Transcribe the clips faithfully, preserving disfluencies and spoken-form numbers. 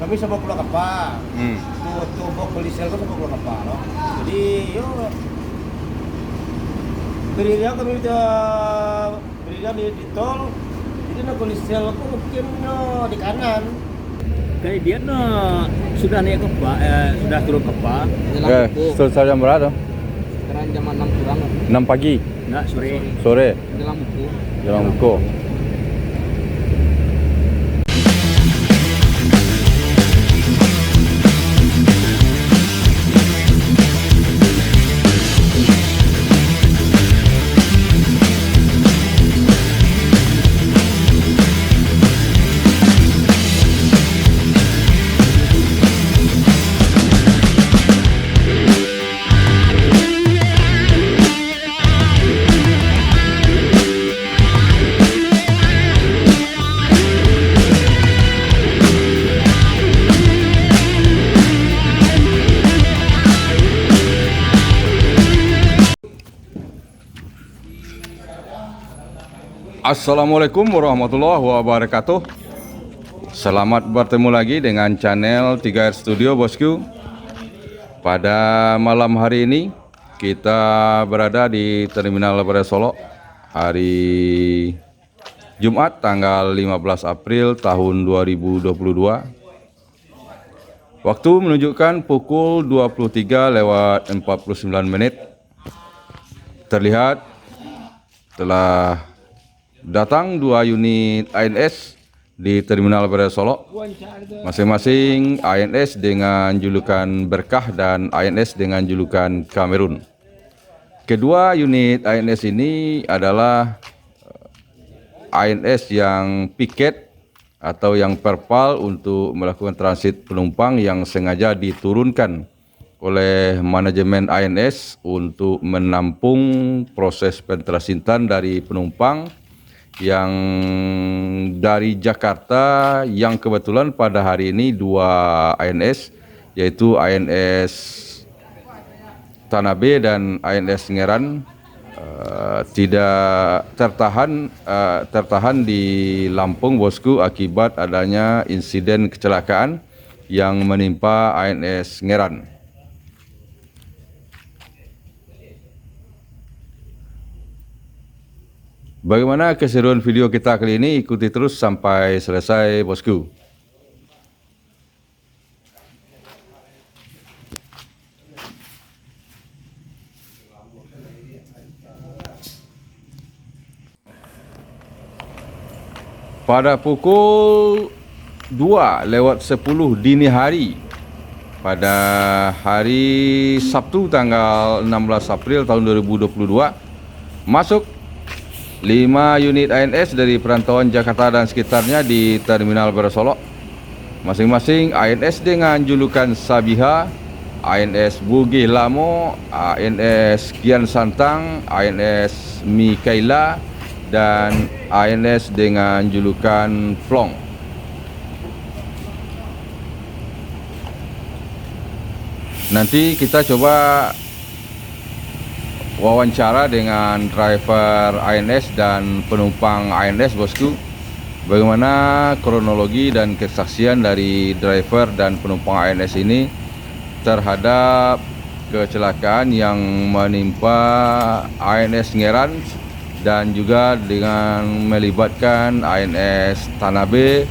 Kami sama keluar kapal. Hmm. Tu, tu bok Kolisel tu sama keluar kapal, no. Jadi, yo, gerilya kami udah, gerilya di, di tol. Jadi, nak Kolisel tu mungkin, no, di kanan. Kayak dia, no, sudah naik kapal, eh, sudah turun kapal. Eh, setelah jam berapa tu? Sekarang jam enam kurang. Enam pagi? Enggak, sore. Sore? Jalan Buku. Jalan Buku. Assalamualaikum warahmatullahi wabarakatuh. Selamat bertemu lagi dengan channel Tiga R Studio, bosku. Pada malam hari ini, kita berada di Terminal Bareh Solok, hari Jumat, tanggal lima belas April tahun dua ribu dua puluh dua. Waktu menunjukkan pukul dua puluh tiga lewat empat puluh sembilan menit. Terlihat telah datang dua unit I N S di Terminal Bareh Solok, masing-masing I N S dengan julukan Berkah dan I N S dengan julukan Kamerun. Kedua unit I N S ini adalah I N S yang piket atau yang perpal untuk melakukan transit penumpang yang sengaja diturunkan oleh manajemen I N S untuk menampung proses pentrasintan dari penumpang yang dari Jakarta, yang kebetulan pada hari ini dua I N S, yaitu I N S Tanabe dan I N S Ngeran, eh, tidak tertahan, eh, tertahan di Lampung, bosku, akibat adanya insiden kecelakaan yang menimpa I N S Ngeran. Bagaimana keseruan video kita kali ini? Ikuti terus sampai selesai, bosku. Pada pukul dua lewat sepuluh dini hari, pada hari Sabtu tanggal enam belas April tahun dua ribu dua puluh dua, masuk lima unit I N S dari perantauan Jakarta dan sekitarnya di Terminal Bareh Solok. Masing-masing I N S dengan julukan Sabiha, I N S Bugih Lamo, I N S Kian Santang, I N S Mikaela, dan I N S dengan julukan Plong. Nanti kita coba wawancara dengan driver I N S dan penumpang I N S, bosku. Bagaimana kronologi dan kesaksian dari driver dan penumpang I N S ini terhadap kecelakaan yang menimpa I N S Ngeran dan juga dengan melibatkan I N S Tanabe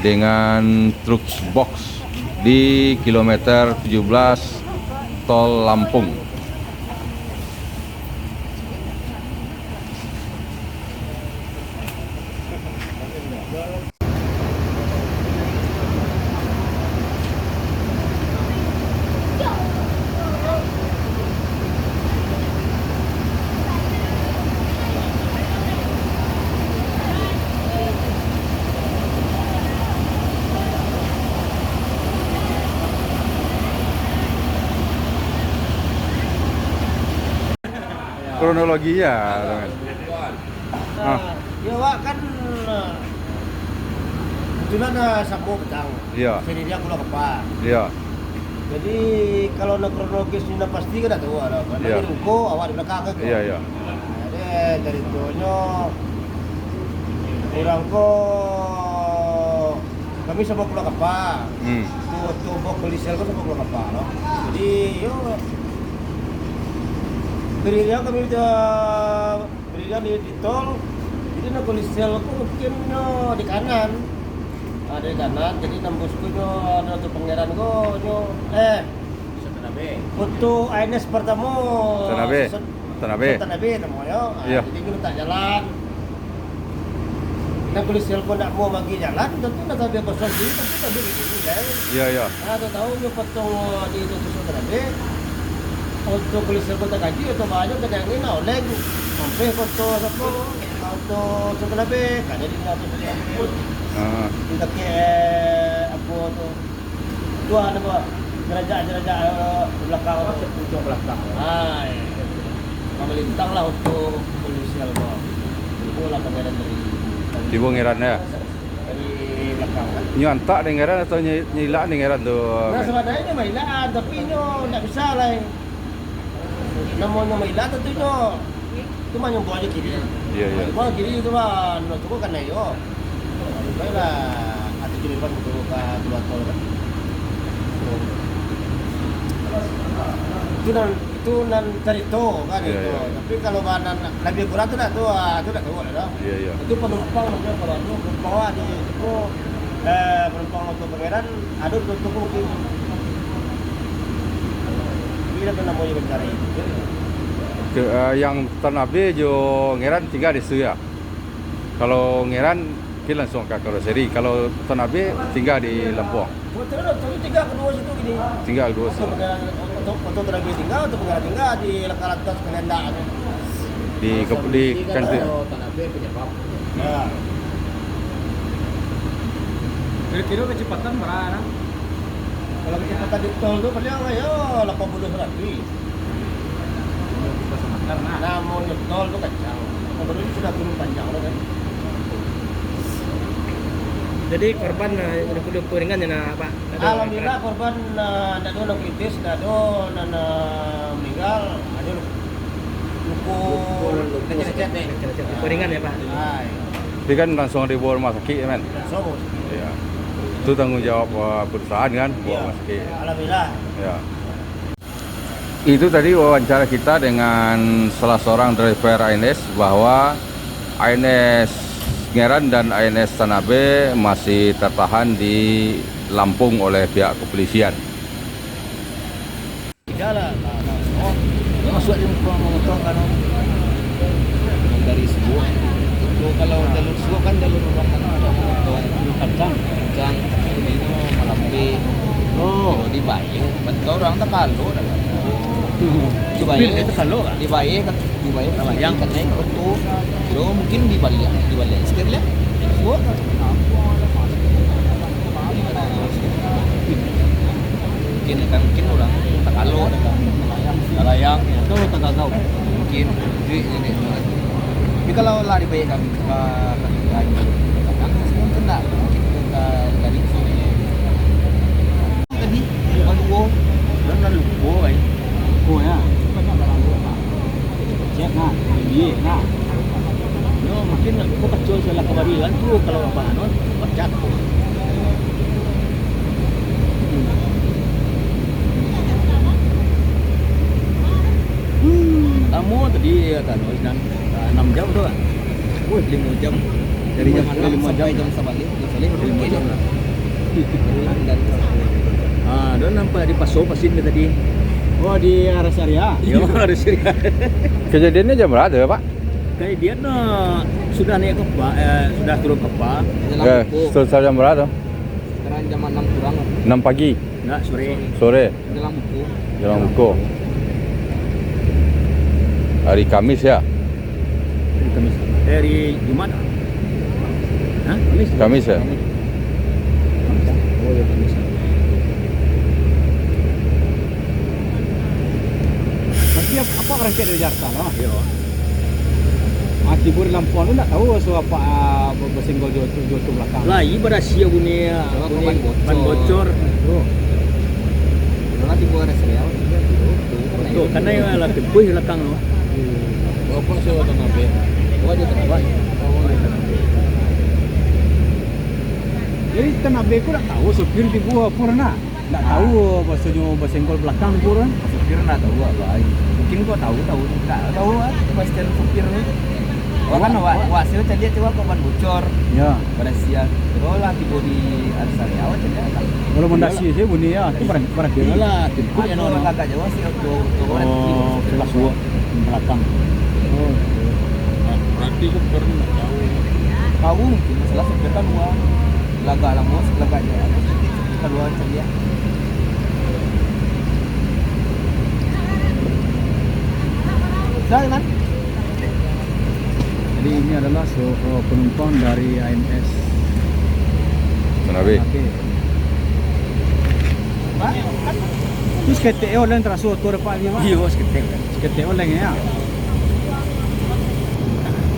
dengan truk box di kilometer tujuh belas Tol Lampung. Kronologi ya. Ah. Yo, awak kan, eh, kebetulan, eh, samo petang. Iyo. Sandiri aku lah kapal. Iyo. Jadi, kalau nak kronologis ni nak pasti kan dak tahu lah. Karena iyo. Di muko, awak di belakang kan. Iyo, iyo. Jadi, caritonyo urang ko Kami samo kalua kapa. Hmm. Tu, tu bak Kolisel ko samo kalua kapa lo. Jadi, yo, bariria kami jo, bariria di, di tol. Jadi, nan Kolisel ko mungkin nyo di kanan. Ah, di kanan, jadi nambus ko nyo, ado tu Pangeran ko nyo, eh, Tanabe. Untuk A N S partamo, Tanabe. Sat-, Tanabe. Tanabe namonyo. Ah, Iya. Jadi, kito tak jalan. Nan Kolisel ko nak mau bagi jalan, tantu nan Tanabe kosong sini, tantu Tanabe di sini, kan? Iya, iya. Ah, tu tahu nyo potong di itu tu Tanabe. Untuk Kolisel ko tak kaji, atau banyak, tak angin, nah, oleng. Sampai foto siapa? Foto Tanabe, kan jadi nak foto. Ah. Di kaki, eh, apa tu? Tuan apa? Jerajak-jerajak, eh, belakang tu. Ujung belakang. Ah, iya. Mamalintang lah untuk Kolisel tu. Tibo lah Pangeran dari, dari Tibo Ngeran, ya? Dari belakang, kan? Nyo antak dek Ngeran atau nyo, nyo ilak dek Ngeran tu, Nah, Mat? Sabananyo nyo mailaan, tapi nyo ndak bisa lai. Namonyo mailaan tantu nyo cuma nyombo ajo kiri. Iya, iya. Cuma kiri tu, Bang, nonton tu kan naik yo. Baiklah, atau kiri, Bang, tu ka kalua tol kan. Itu nan, itu nan carito kan Iya, itu. Iya. Tapi kalau ba-, nan labiah kurang tu dah tu, ah, tu dah tahu lah dah. Iya, iya. Itu panumpang, maksudnyo, kalau anu, panumpang awak di, itu, eh, panumpang oto Pangeran, ado tu, tu mungkin. Tapi dah tu namonyo mancari. Ke, eh, yang Tanabe jo Ngeran tingga di situ, ya? Kalau Ngeran, mungkin langsuang ka karoseri. Kalau Tanabe tingga di Lampuang. Motor tu tingga kaduo situ gini. Tingga kaduo situ. Oto Pangeran, oto, oto Tanabe tingga, oto Pangeran tingga di Langkah Lantas Kalenda tu. Di ke-, di kantin. Tanabe penyebab. Ya. Kira-kira kecepatan bara, nah? Kalau kecepatan di tol tu paling, yo, lapan puluh, saratus. Nah, mun tol tu kancang. Kalau dulu sudah turun panjang tu kan. Jadi korban, eh, luko-luko ringan je nah, Pak? Alhamdulillah, korban, eh, ndak ado nan kritis, ndak ado nan, eh, meninggal, hanyo luko, luko lecet-lecet. Luko ringan ya, Pak? Ah, iya. Tapi kan langsuang dibawa rumah sakik, kan? Langsuang rumah sakik. Iya. Itu tanggung jawab, eh, perusahaan, kan, bawa Iya. rumah sakik. Alhamdulillah. Iya. Itu tadi wawancara kita dengan salah seorang driver A N S, bahwa A N S Ngeran dan A N S Tanabe masih tertahan di Lampung oleh pihak kepolisian. Idak lah, lah, lah. Oh, masuak di muko motor kan. Dari Suwok. Itu kalau jalur Suwok kan jalur urang kan. Kancang. Kancang. Ino malapeh. Oh. Kalau dibayar, bantuak urang takalo dah. Dibayar. Speed takalo lah. Dibayar kan, dibayar. Dibayar. Kan naik oto. Kiro mungkin dibaliak, dibaliak. Setir lihat. Suwok. Mungkin, kan, mungkin urang takalo, talayang, atau tagagau. Mungkin, duit ni, ni. Tapi kalau lah dibayar kami, ka, ka, ka, ka, mungkin tak, mungkin ka, ka, tadi, baru, dan lalu, oh, eh. Oh, ya. Cek nah, iya nah. Yo, mungkin kau kacau salah kembali kan tu kalau apa anu, pecah tu. Hmm. Lamo tadi ya kan, enam, enam jam tu kan. Wih, lima jam. Dari jam enam sampai jam sabaliak. Limo jam lah. Ah, dah nampak di Paso Pasin dia tadi. Oh, di rest area? Yo, rest area. Kejadiannya jam berapa, Pak? Kejadian, eh, sudah naik kapa, eh, sudah turun kapa. Eh, sekitar jam berapa tu? Sekarang jam enam kurang. Enam pagi? Enggak, sore. Sore? Jalan Buko. Jalan Buko. Hari Kamis, ya? Hari Kamis. Eh, hari Jumat. Hah? Kamis? Kamis, ya? Kamis. Oh, ya, Kamis. Tapi ap-, apa kerangkek dari Jakarta, no? Iya. Ah, tibo di Lampung tu ndak tahu so apa, ah, be-, besenggol jo tu, jo tu belakang. Lah, iya barasia bunyi, ah, bunyi ban bocor. Ban bocor. Oh. Malah tibo rest area, iya, tu, tu, tu, karena ya lah, tempuh belakang tu. Hmm. Bapak sewa tanah be. Bapak dia tanah be. Oh, dia tanah be. Jadi, Tanabe ko ndak tahu sopir tibo apo, nah? Ndak tahu, bahasonyo basenggol balakang tibo, kan? Sopir ndak tahu apo. Mungkin ko tahu, tahu. Ndak tahu, ah, kepastian sopir ni. Wak kan, wak, wak, wak sio caliak cuma ko ban bocor. Ya. Barasian. Kalau lah tibo di Arsari, awak caliak lah. Kalau mandasi sajo bunyi, ya, itu barang, barang kiri. Iyolah, tibo Atau yang lagak jauh sih, oto, oto barati. Oh, sopir sudah suwak balakang. Oh. Nah, barati kan baru ndak tahu. Tahu mungkin, masalah sopir kan wak lagak lamo, lagak jauh, sopir kan wak caliak. Sudah, kan? Jadi, ini adalah so-, eh, penumpang dari A N S Tanabe. Tanabe. Hah? Tu saketek online taraso tu dapat ni, Pak? Iyo, saketek. Saketek online, ya?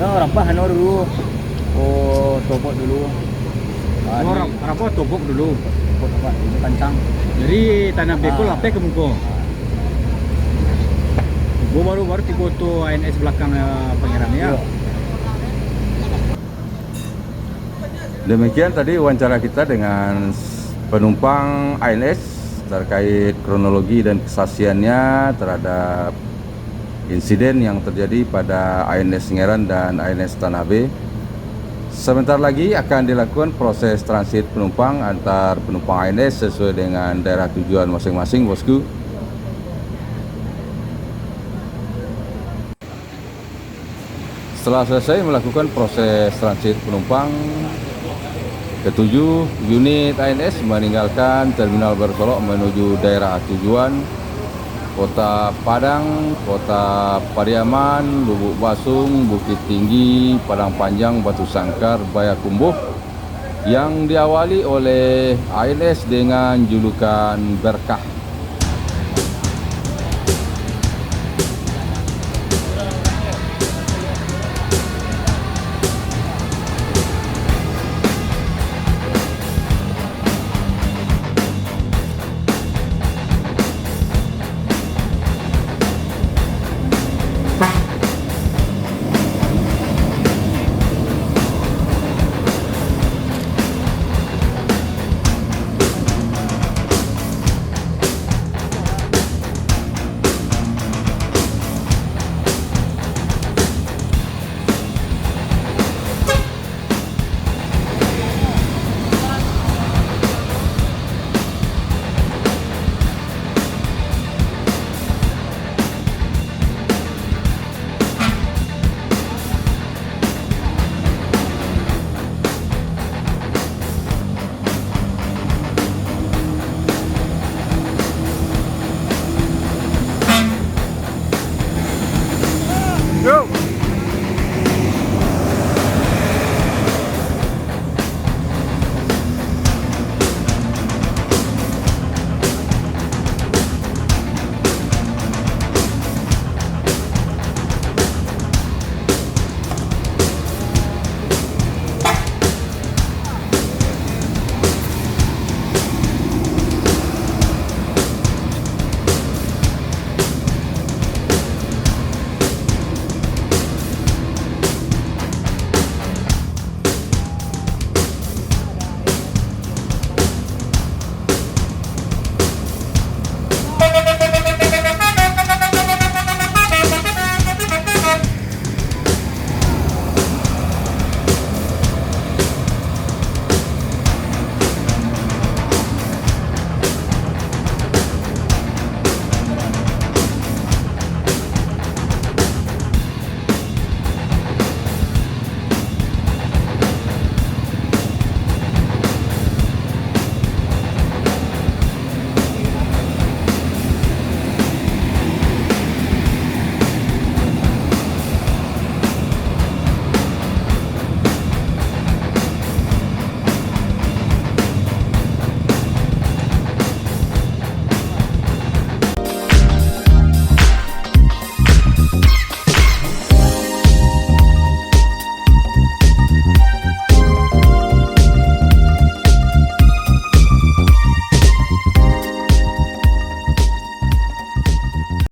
No, rabah anu dulu. Oh, tobok dulu. Ah, oh, di rab-, rabah tobok dulu. Tobok, rabah dulu, kancang. Jadi, Tanabe ko lapeh ka muko. Bo baru, baru tibo tu A N S balakang, eh, Pangeran, ya? Iyo. Demikian tadi wawancara kita dengan s-, penumpang A N S terkait kronologi dan kesaksiannya terhadap insiden yang terjadi pada A N S Ngeran dan A N S Tanabe. Sebentar lagi akan dilakukan proses transit penumpang antar penumpang A N S sesuai dengan daerah tujuan masing-masing, Bosku. Setelah selesai melakukan proses transit penumpang, ketujuh unit A N S meninggalkan Terminal Baru Solok menuju daerah tujuan, Kota Padang, Kota Pariaman, Lubuk Basung, Bukittinggi, Padang Panjang, Batusangkar, Bayakumbuh, yang diawali oleh A N S dengan julukan Berkah.